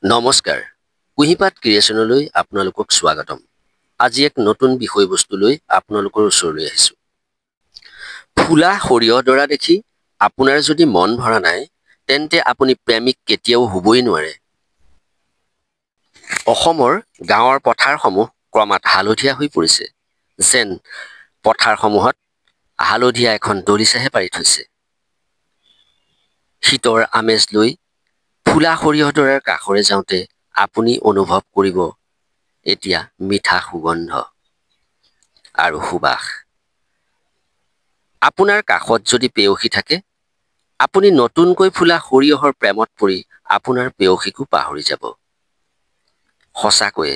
নমস্কাৰ, কুঁহিপাত ক্ৰিয়েশ্যনলৈ আপোনালোকক স্বাগতম। আজি এক নতুন বিষয়বস্তু লৈ আপোনালোকৰ ওচৰলৈ আহিছোঁ। ফুলা সৰিয়হডৰা দেখি আপোনাৰ যদি মন ভৰা নাই, তেন্তে আপুনি প্ৰেমিক কেতিয়াও হ'বই নোৱাৰে। অসমৰ গাঁৱৰ পথাৰসমূহ ক্ৰমাৎ হালধীয়া হৈ পৰিছে, যেন পথাৰসমূহত হালধীয়া এখন দলিচাহে পাৰি থৈছে। শীতৰ আমেজ লৈ ফুলা সৰিয়হডৰাৰ কাষৰে যাওঁতে আপুনি অনুভৱ কৰিব এতিয়া মিঠা সুগন্ধ আৰু সুবাস। আপোনাৰ কাষত যদি পেয়সী থাকে, আপুনি নতুনকৈ ফুলা সৰিয়হৰ প্ৰেমত পৰি আপোনাৰ পেয়সীকো পাহৰি যাব। সঁচাকৈয়ে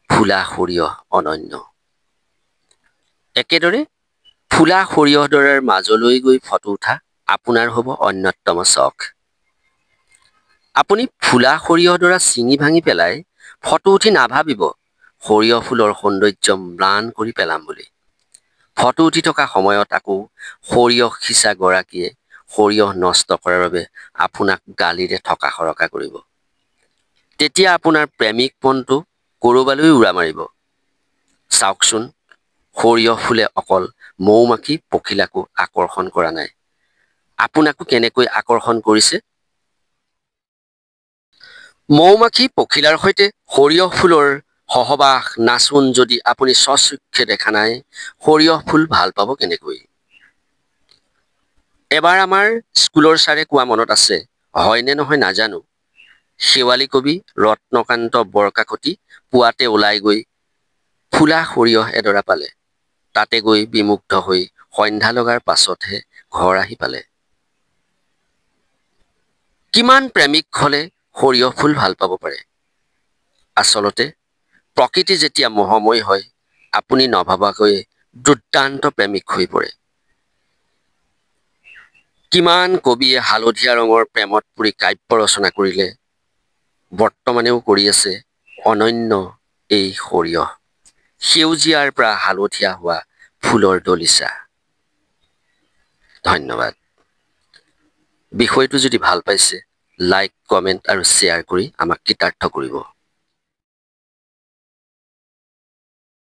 ফুলা সৰিয়হ অনন্য। একেদৰে ফুলা সৰিয়হডৰাৰ মাজলৈ গৈ ফটো উঠা আপোনাৰ হ'ব অন্যতম চখ। আপুনি ফুলা সৰিয়হডৰা ছিঙি ভাঙি পেলাই ফটো উঠি নাভাবিব সৰিয়হ ফুলৰ সৌন্দৰ্য ম্লান কৰি পেলাম বুলি। ফটো উঠি থকা সময়ত আকৌ সৰিয়হ সিঁচা গৰাকীয়ে সৰিয়হ নষ্ট কৰাৰ বাবে আপোনাক গালিৰে থকা সৰকা কৰিব। তেতিয়া আপোনাৰ প্ৰেমিক মনটো ক'ৰবালৈ উৰা মাৰিব। চাওকচোন, সৰিয়হ ফুলে অকল মৌ-মাখি পখিলাকো আকৰ্ষণ কৰা নাই, আপোনাকো কেনেকৈ আকৰ্ষণ কৰিছে। মৌ-মাখি পখিলাৰ সৈতে সৰিয়হ ফুলৰ সহবাস নাচোন যদি আপুনি স্বচক্ষে দেখা নাই, সৰিয়হ ফুল ভাল পাব কেনেকৈ? এবাৰ আমাৰ স্কুলৰ ছাৰে কোৱা মনত আছে, হয় নে নহয় নাজানো, শেৱালি কবি ৰত্নকান্ত বৰকাকতি পুৱাতে ওলাই গৈ ফুলা সৰিয়হ এডৰা পালে। তাতে গৈ বিমুগ্ধ হৈ সন্ধ্যা লগাৰ পাছতহে ঘৰ আহি পালে। কিমান প্ৰেমিক হ'লে সৰিয়হ ফুল ভাল পাব পাৰে? আচলতে প্ৰকৃতি যেতিয়া মোহময়ী হয়, আপুনি নভবাকৈয়ে দুৰ্দান্ত প্ৰেমিক হৈ পৰে। কিমান কবিয়ে হালধীয়া ৰঙৰ প্ৰেমত পৰি কাব্য ৰচনা কৰিলে, বৰ্তমানেও কৰি আছে। অনন্য এই সৰিয়হ, সেউজীয়াৰ পৰা হালধীয়া হোৱা ফুলৰ দলিচা। ধন্যবাদ। বিষয়টো যদি ভাল পাইছে, লাইক, কমেণ্ট আৰু শ্বেয়াৰ কৰি আমাক কৃতাৰ্থ কৰিব।